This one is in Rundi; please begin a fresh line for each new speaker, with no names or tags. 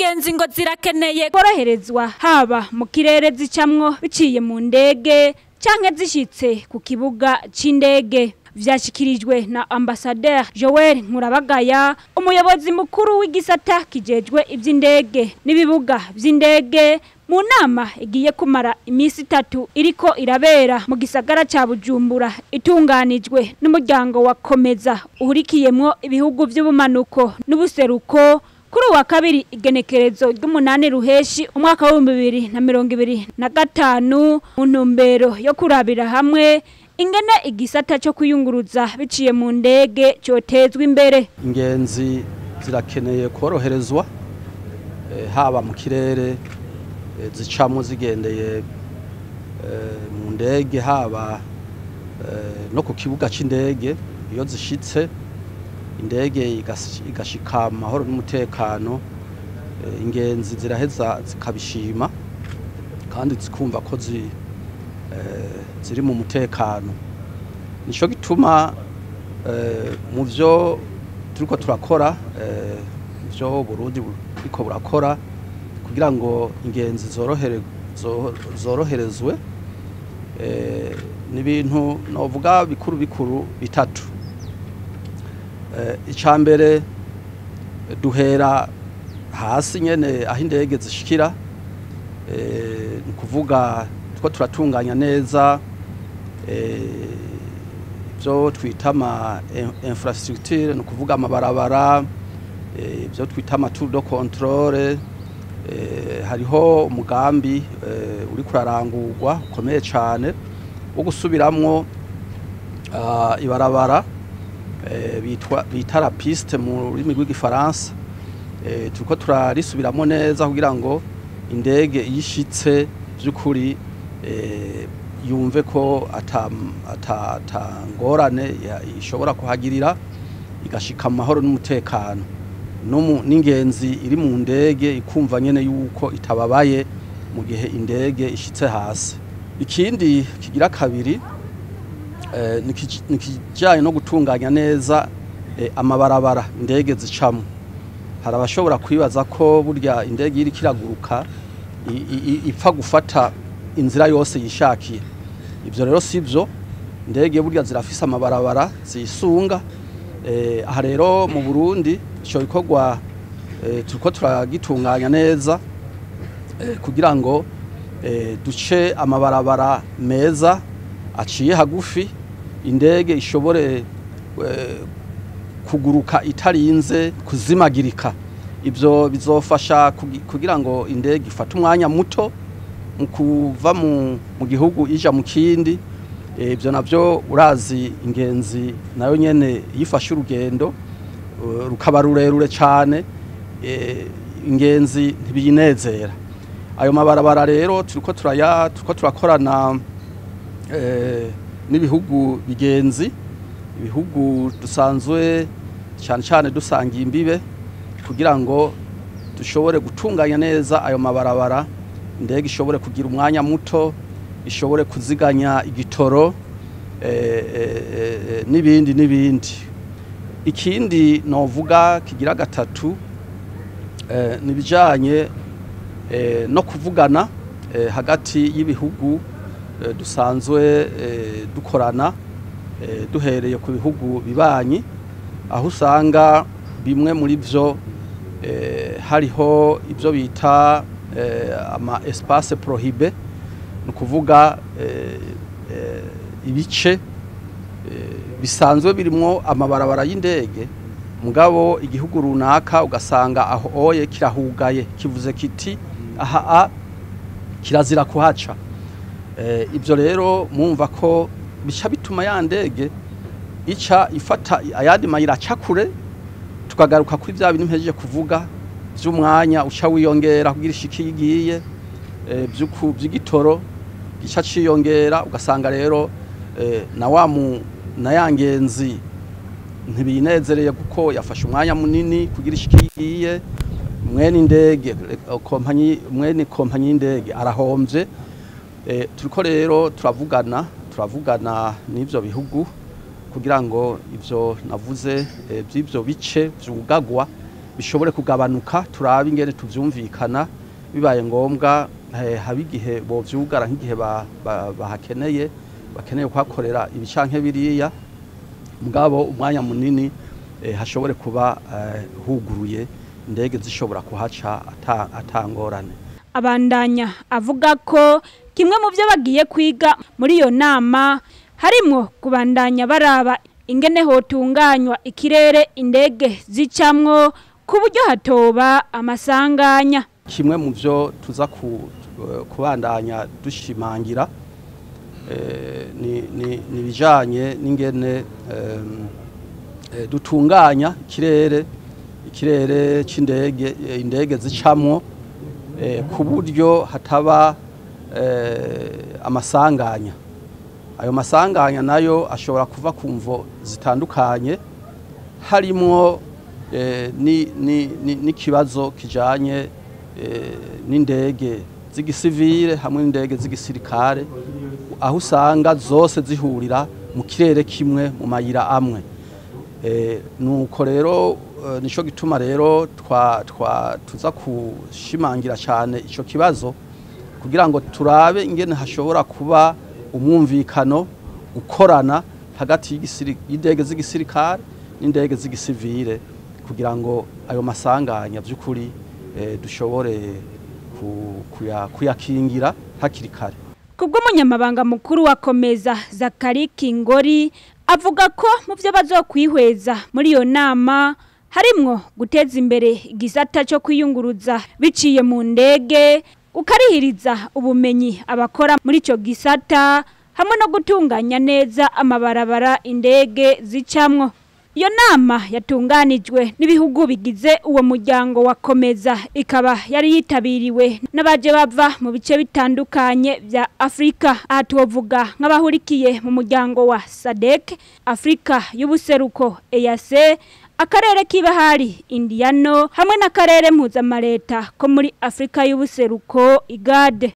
Ingenzi ngo zirakeneye
koroherezwa haba mu kirere zicamwo biciye mu ndege canke zishitse ku kibuga c'indege. Vyashikirijwe na Ambassadeur Joel Nkurabagaya, umuyobozi mukuru w'igisata kijejwe ivy'indege n'ibibuga vy'indege, mu nama igiye kumara iminsi 3 iriko irabera mu gisagara ca Bujumbura, itunganijwe n'umuryango wa Komeza uhurikiyemwo ibihugu vy'ubumanuko n'ubuseruko. Kuri wa kabiri igenekerezo ry'umunani ruheshi umwaka wa 2025, mu ntumbero yo kurabira hamwe ingene igisata cyo kuyunguruza biciye mu ndege cyotezwa imbere.
Ingenzi zirakeneye koroherezwa haba mu kirere zicamo zigendeye mu ndege, haba no ku kibuga c'indege. Iyo zishitse indege igashika amahoro n'umutekano, ingenzi ziraheza zikabishima kandi zikumva ko ziri mu mutekano. Nico gituma mu vyo turiko turakora, ivyo Burundi buriko burakora kugira ngo ingenzi zoroherezwe, n'ibintu novuga bikuru bikuru bitatu. Icambere, duhera hasi nyene aho indege zishikira, ni kuvuga two turatunganya neza ibyo twita ama infrastructure, ni ukuvuga amabarabara, ibyo twita ama tour de contrôle. Hariho umugambi uri kurarangurwa ukomeye cyane wo gusubiramwo ibarabara bitwa bita la piste mu rurimi rw'igifaransa. Turiko turarisubiramwo neza kugira ngo indege yishitse by'ukuri yumve ko ata ngorane ishobora kuhagirira, igashika mu mahoro n'umutekano, n'ingenzi iri mu ndege ikumva nyene yuko itababaye mu gihe indege ishitse hasi. Ikindi kigira kabiri ni kijanye no gutunganya neza amabarabara indege zicamo. Hari abashobora kwibaza ko burya indege iriko iraguruka ipfa gufata inzira yose yishakiye. Ivyo rero sivyo. Indege burya zirafise amabarabara zisunga. Aha rero mu Burundi ico gikorwa turiko turagitunganya neza kugira ngo duce amabarabara meza aciye hagufi, indege ishobore kuguruka itarinze kuzimagirika. Ibyo bizofasha kugira ngo indege ifate umwanya muto mu kuva mu gihugu ija mu kindi. Ibyo navyo urazi, ingenzi nayo nyene yifashe urugendo rukaba rurerure cane, ingenzi ntibiyinezera. Ayo mabarabara rero turiko turakorana n'ibihugu bigenzi, ibihugu dusanzwe cyane cyane dusangiye imbibe, kugira ngo dushobore gutunganya neza ayo mabarabara, indege ishobore kugira umwanya muto, ishobore kuziganya igitoro n'ibindi n'ibindi. Ikindi novuga kigira gatatu ni ibijanye no kuvugana hagati y'ibihugu dusanzwe dukorana, duhereye ku bihugu bibanyi, aho usanga bimwe muri vyo hariho ibyo bita ama espace prohibé, ni ukuvuga ibice bisanzwe birimwo amabarabara y'indege, mugabo igihugu runaka ugasanga aho oye kirahugaye, kivuze kiti aha a kirazira kuhaca. Ibyo rero mumva ko bica bituma ya ndege ica ifata ayandi mayira aca kure, tukagaruka kuri bya bintu mpejeje kuvuga vy'umwanya uca wiyongera kugira ishiki igiye, vy'igitoro gica ciyongera, ugasanga rero na wa mu na ya ngenzi ntibinezereye kuko yafashe umwanya munini kugira ishiki igiye. Mwene indege, kompanyi, mwene kompanyi y'indege arahomvye. Turiko rero turavugana n'ivyo bihugu kugira ngo ivyo navuze vy'ivyo bice vyugagwa. bishobore kugabanuka, turabe ingene tuvyumvikana, bibaye ngombwa haba igihe bovyugara nk'igihe bahakeneye, bakeneye kuhakorera ibi canke biriya, mugabo umwanya munini hashobore kuba huguruye, indege zishobora kuhaca atangorane.
Abandanya avuga ko kimwe mu byo bagiye kwiga muri iyo nama harimwo kubandanya baraba ingene hotunganywa ikirere indege zicamwo ku buryo hatoba amasanganya.
Kimwe mu byo tuza kubandanya dushimangira ni bijanye n'ingene dutunganya ikirere c'indege, indege zicamwo ku buryo hataba amasanganya. Ayo masanganya nayo ashobora kuva ku mvo zitandukanye, harimwo n'ikibazo kijanye n'indege z'igisivile hamwe n'indege z'igisirikare, aho usanga zose zihurira mu kirere kimwe mu mayira amwe. Nuko rero nico gituma rero tuza kushimangira cyane ico kibazo kugira ngo turabe ingene hashobora kuba umwumvikano, gukorana hagati y'indege z'igisirikare n'indege z'igisivile, kugira ngo ayo masanganya by'ukuri dushobore kuyakingira hakiri kare.
Kubwo umunyamabanga mukuru wa Komeza Zakari Kingori avuga ko mu byo bazokwihweza muri iyo nama harimwo guteza imbere igisata cyo kwiyunguruza biciye mu ndege, gukarihiriza ubumenyi abakora muri ico gisata, hamwe no gutunganya neza amabarabara indege zicamwo. Iyo nama yatunganijwe n'ibihugu bigize uwo muryango wa Komeza, ikaba yari yitabiriwe n'abaje bava mu bice bitandukanye vya Afrika. Aha tuvuga nk'abahurikiye mu muryango wa SADC, Afrika y'ubuseruko EAC, akarere k'ibahari Indiano, hamwe n'akarere mpuzamareta ko muri Afrika y'ubuseruko IGAD.